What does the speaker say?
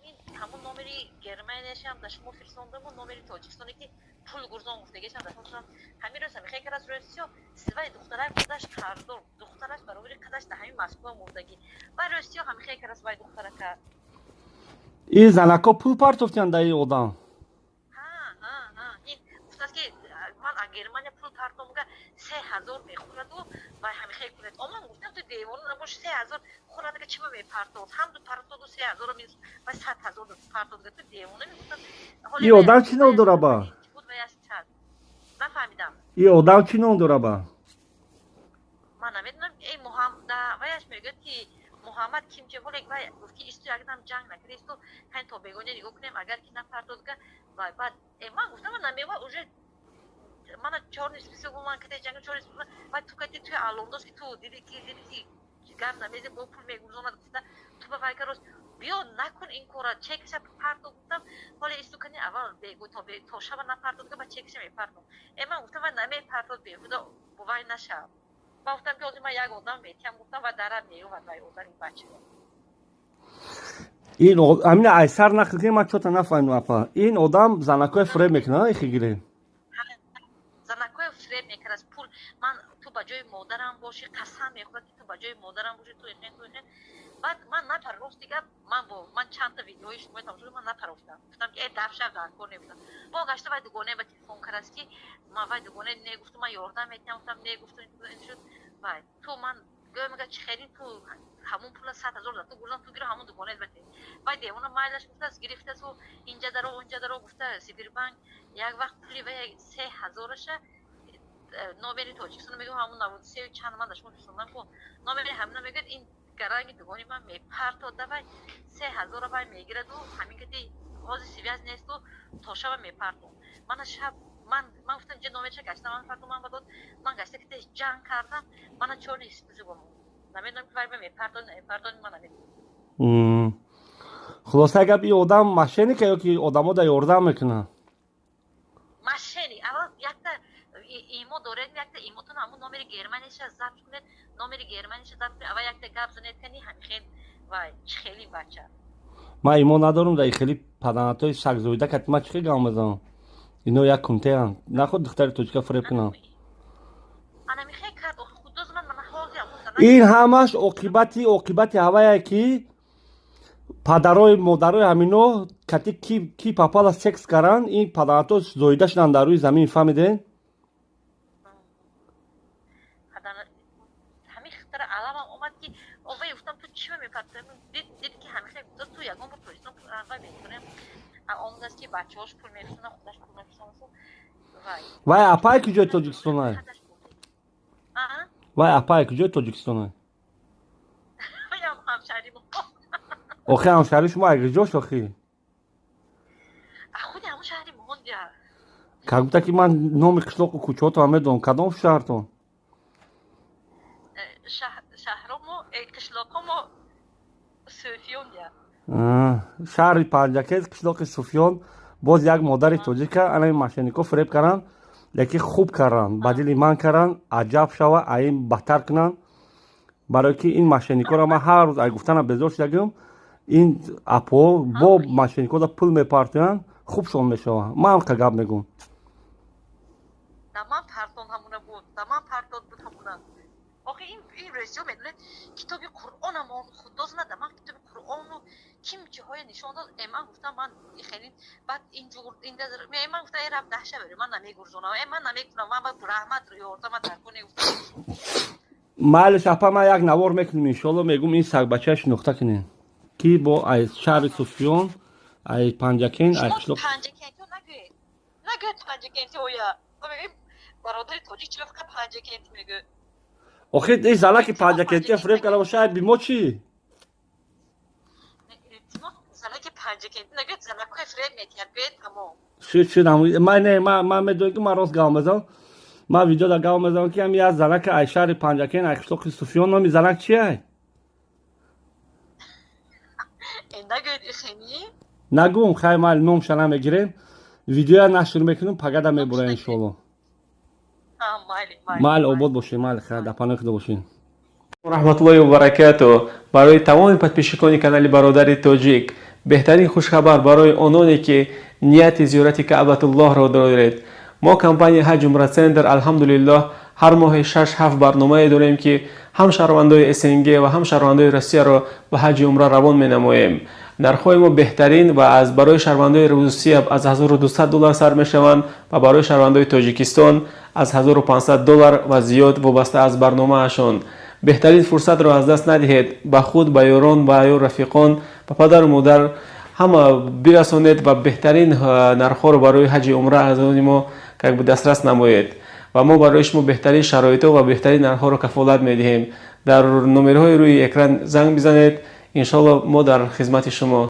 Ҳамин ҳамун номери Германияшам да шумо фирсондаму, номери Тоҷикистоне, ки пул гурзон гуфтагешам да шумо. Ҳамин рӯз ҳамихе карас рӯзсиё вай духтарак худаш қарздор, духтараш баробари қадаш да ҳамин Москва мурдагӣ. Вай рӯзсиё ҳамихе карас вай духтарака. Ин занако пул партофтиян да ин одам? Ҳа, ин гуфтааст, ки ман аз Германия пул партомга, 3000 мехӯраду вай ҳамихе кунед. Оман гуфтам, ту девона набоши, 3000 хӯрадага чима мепартод? Ҳамду партоду 3000-ро, вай 100 000 партодга, ту девона мегуфтам. Ин одам чӣ ном дора ба? Буд вай аз чад, нафаҳмидам. Ин одам чӣ ном дора ба? Ман намедонам. Эй, ваяш мегӯяд, ки Муҳаммад кимче. Ҳоле вай гуфт, ки исту якдам ҷанг накарда, исту ҳайн то бегоня нигоҳ кунем, агар ки напартодга вай. Баъд ман гуфтам, ман намева уже, мана чёрный список, ман кате ҷанг, чёрный список. Вай ту кати туи аллондоз, ки ту диди ки гап намези, бо пул мегурзонад, гуфта ту ба вайка рост биё, накун ин кора, чекаша парто. Гуфтам, ҳоле исту кани, аввал бегу то шаба напартодга, ба чекаша мепартом. Ман гуфтам, вай намепартод, беҳуда бо вай нашав. Ман гуфтам, ки ҳозир ман як одам метиҳам, гуфтам, вай дарат меёвад, вай одам ин бачаро. Ин ҳамина айсар нақл кунем, ман чота нафаҳмидам, апа. Ин одам занакҳоя фиреб мекунад, ихи гирем? Занакҳоя фиреб мекард пул. Ман ту ба ҷои модарам бошӣ, қасам мехӯрад, ки ту ба ҷои модарам бошӣ, ту ихен, ту ихен. Баъд ман напар, рости гап, ман бо ман чандта видеои шумо тамошо, ман напарофтам, гуфтам, ки э, дафшав, дар кор небудам. Бо гашта вай дугоне ба телефон кардаст, ки ман вай дугоне не гуфту, ман ёрдам метиҳам, гуфтам, не гуфту, ин шуд. Вай ту ман гӯя мега, чи хели ту ҳамун пула 100 000 да ту гурзам, ту гиро, ҳамун дугонет бате. Вай девона майлаш гуфтааст, гирифтасу инҷа даро, онҷа даро гуфта, Сибирбанк як вақт пули вай 3000-аша, номери Тоҷикистон мегӯ, ҳамун 93 чанд ман да шумо фиристодам ку, номери ҳамина мегӯяд, ин гаранги дугони ман мепартода, вай 3000-а вай мегираду, ҳамин кати ҳозир связь несту, то шаба мепартом. Мана шаб ман гуфтам, инҷа номерша гашта ман партом, ман ба дод, ман гашта ки ҷанг кардам, мана чёрный список. Намедонам, ки вай мепартон, намепартон, ман намедонам. Хулоса гап, ин одам мошенника ё ки одамо да ёрдам мекунад? Мошенник. Аввал якта имо доред, якта имотон, ҳамун номери Германияша забт кунед, номери Германияша забт кунед, аввал якта гап занед, кани ҳамихел вай чӣ хели бача. Ман имо надорам, да хели паданатҳои сагзоида кати ман чӣ хел гап мезанам? Ино як кунтеянд, наход духтари тоҷика фиреб кунанд. Анамихе кард, охи худоз ман мана ҳозир ҳамун зана. Ин ҳамаш оқибати ҳавае, ки падарои модарои ҳамино кати ки попала секс каранд, ин паданатҳо зоида шуданд дар рӯи замин, фаҳмиден? Ҳамин хитара аламам омад, ки овай гуфтам, ту чима мепартои? Дид, ки ҳамихе гуфта, ту ягон бор Тоҷикистон вай метонем омадааст, ки бачаҳош пул мефирсонад, худаш пул мефирсонад вай. Вай апай куҷои Тоҷикистонай? Вай апай куҷои Тоҷикистонай? Ваям ҳамшаҳри мо. Охи, ҳамшаҳри шумо айгиҷош, охи? Худи ҳамун шаҳри моҳондия. Как будто ки ман номи қишлоқу кӯчаҳотон медонам. Кадом шаҳртон? Шаҳромо, қишлоқомо Суфиён я. Шаҳри Панҷакент, қишлоқи Суфиён. Боз як модари тоҷика анаи мошеннико фиреб карданд, лекин хуб карданд, ба дили ман карданд. Аҷаб шава, аин бадтар кунанд, барое ки ин мошенникоро ман ҳар рӯз ай гуфтанам безор шудагим. Ин апо бо мошенникода пул мепартоянд, хубшон мешава. Ман ҳамқа гап мегӯм. Да ман партон ҳамуна буд, да ман партон буд ҳамуна. Охи, ин рӯзиё медонед, китоби Қуръонам худо знад, да ман китоби Қуръону ким чиҳое нишон дод. Ман гуфтам, ман хеле баъд инҷур, ман гуфтам, э, рафт даҳша бере, ман намегурзонам, ман намекунам, ман ба раҳмат, ёрдама дар куне, гуфтам. Майлиш, апа, ман як навор мекунем, иншоалло. Мегум, ин сагбача шинохта кунем, ки бо ай шаҳри Суфиён, ай Панҷакент, ай қишлоқ. Панҷакентиё нагӯед, нагӯед панҷакентиҳоя. Бародари тоҷик чиро фақат панҷакент мегӯ? Охи, ин занаки панҷакентия фиреб карда боша, ай бимо чӣ? Илтимос, занаки панҷакентӣ нагӯед, занакҳои фиреб метиҳад гӯед, тамом. Шуд, шуд. Ман не, ман медонам, ки ман рост гап мезанам. Ман видеода гап мезанам, ки ҳам як занаки ай шаҳри Панҷакент, ай қишлоқи Суфиён. Номи занак чиай? Нагӯед ихени. Нагӯм, хай, майли, номша намегирем. Видеоя нашр мекунем, пагада мебура, иншоалло. Майли, обод бошед, майли, хайр, дар паноҳи Худо бошед. Раҳматуллоҳи вабаракату барои тамоми подписчикони канали Бародари Тоҷик. Беҳтарин хушхабар барои ононе, ки нияти зиёрати Каъбатуллоҳро доред. Мо, компания Ҳаҷ Умра Центр, алҳамдулиллоҳ, ҳар моҳи шаш ҳафт барномае дорем, ки ҳам шаҳрвандои СНГ ва ҳам шаҳрвандои Россияро ба ҳаҷи умра равон менамоем. Нархҳои мо беҳтарин ва аз барои шаҳрвандои Русия аз 1200 доллар сар мешаванд ва барои шаҳрвандои Тоҷикистон аз 1500 доллар ва зиёд, вобаста аз барномаашон. Беҳтарин фурсатро аз даст надиҳед. Ба худ, ба ёрон, ба ё рафиқон, ба падару модар ҳама бирасонед ва беҳтарин нархҳоро барои ҳаҷи умра аз они мо как бы дастрас намоед ва мо барои шумо беҳтарин шароитҳо ва беҳтарин нархҳоро кафолат медиҳем. Дар номерҳои рӯи экран занг бизанед. Иншоалло, мо дар хизмати шумо.